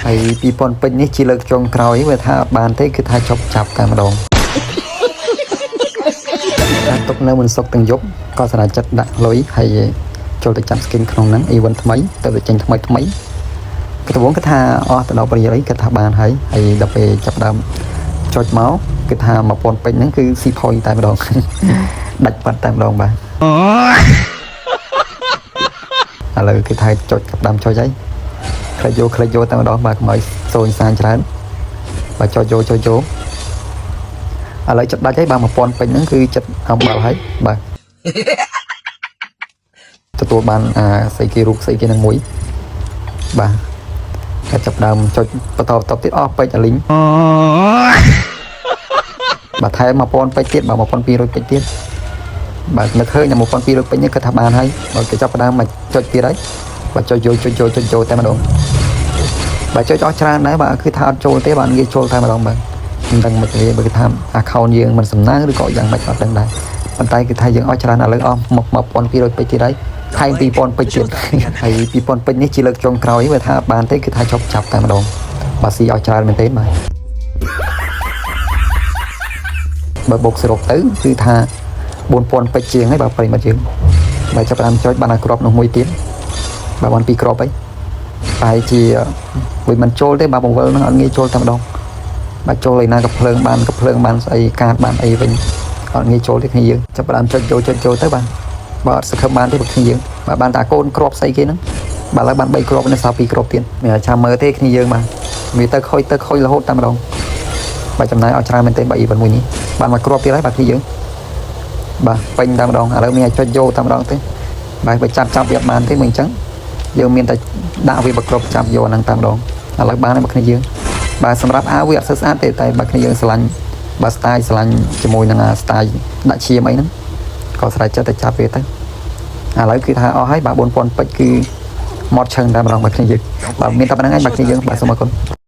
ហើយ2000ពេជ្រនេះជាលើកចុងក្រោយបើថាអត់បានទេគឺថាជប់ចាប់តែម្ដងតែទុកនៅមិនសុកទាំងយប់ក៏សម្រេចចិត្តដាក់លុយហើយចូលទៅចាប់ skin ក្នុងហ្នឹង event ថ្មីទៅវាចេញថ្មីថ្មីគឺដំបូងគឺថាអស់ទៅដល់ប្រយោជន៍អីគឺថាបានហើយហើយដល់ពេលចាប់ដើមចុចមកគឺថា1000ពេជ្រហ្នឹងគឺស៊ីផុយតែម្ដង ដាច់បាត់តែម្ដងបាទឥឡូវគឺថាចុចចាប់ដើមចុចហើយ ក្លេចយកក្លេចយកតែម្ដងបាទកុំឲ្យសូនសានច្រើនបាទចុចយកចុចយកឥឡូវចិត្តដាច់ហើយបាទ1000ពេជ្រហ្នឹងគឺចិត្តអំបិលហើយបាទទទួលបានអាស្អីគេរូបស្អីគេនឹងមួយបាទហើយចាប់ដើមចុចបន្តបន្តទៀតអស់ពេជ្រអាលីងបាទថែម1000ពេជ្រទៀតបាទ1200ពេជ្រទៀតបាទនឹកឃើញតែ1200ពេជ្រនេះគិតថាបានហើយបើគេចាប់ផ្ដើមមកចុចទៀតហើយបាទចុចយកចុចយកចុចយកតែម្ដង បាទចុចអស់ច្រើនដែរបាទគឺថាអត់ចូលទេបាទងាយចូលតែម្ដងបាទមិនដឹងមិនទេបើគឺថា account យើងមិនសំណាងឬក៏យ៉ាងម៉េចអត់ដឹងដែរប៉ុន្តែគឺថាយើងអស់ច្រើនឥឡូវអស់មក1200ពេជ្រទៀតហើយថែម2000ពេជ្រទៀតហើយ2000ពេជ្រនេះជាលើកចុងក្រោយបើថាអត់បានទេគឺថាជប់ចាប់តែម្ដងបាទស៊ីអស់ច្រើនមែនទេបាទបើបុកសរុបទៅគឺថា4000ពេជ្រជាងហើយបាទប្រិមត្តយើងបាទចាប់ផ្ដើមចុចបានអាគ្រាប់នោះមួយទៀតបាទបានពីរគ្រាប់ហើយ ប្រហែលជាវាមិនចូលទេបាទបង្វិលនឹងអត់ងាយចូលតែម្ដងបាទចូលឯណាក៏ភ្លើងបានក៏ភ្លើងបានស្អីកាតបានអីវិញអត់ងាយចូលទេគ្នាយើងចាប់ផ្ដើមចុចចូលចុចចូលទៅបាទបាទអត់សង្ឃឹមបានទេបើគ្នាយើងបាទបានតាកូនគ្រាប់ស្អីគេហ្នឹងបាទឥឡូវបាន3គ្រាប់នៅសល់2គ្រាប់ទៀតមានតែចាំមើលទេគ្នាយើងបាទវាទៅខូចទៅខូចរហូតតែម្ដងបាទចំណាយអស់ច្រើនមែនទេបាទអ៊ីវិនមួយនេះបានមួយគ្រាប់ទៀតហើយបាទគ្នាយើងបាទពេញតែម្ដងឥឡូវមានឲ្យចុចយកតែម្ដងទេបាទបើចាប់ចាប់វាអត់បានទេមើលអញ្ចឹង យើងមានតែដាក់វាប្រគ្រប់ចាប់យកអាហ្នឹងតែម្ដងឥឡូវបានហើយបើគ្នាយើងបាទសម្រាប់អាវវាអត់សូវស្អាតទេតែបើគ្នាយើងស្រឡាញ់បាទ style ស្រឡាញ់ជាមួយនឹងអា style ដាក់ឈាមអីហ្នឹងក៏ស្រេចចិត្តតែចាប់វាទៅឥឡូវគឺថាអស់ហើយបាទ4000ពេជ្រគឺមកឆឹងតែម្ដងបើគ្នាយើងបាទមានតែប៉ុណ្្នឹងឯងបាទគ្នាយើងបាទសូមអរគុណ។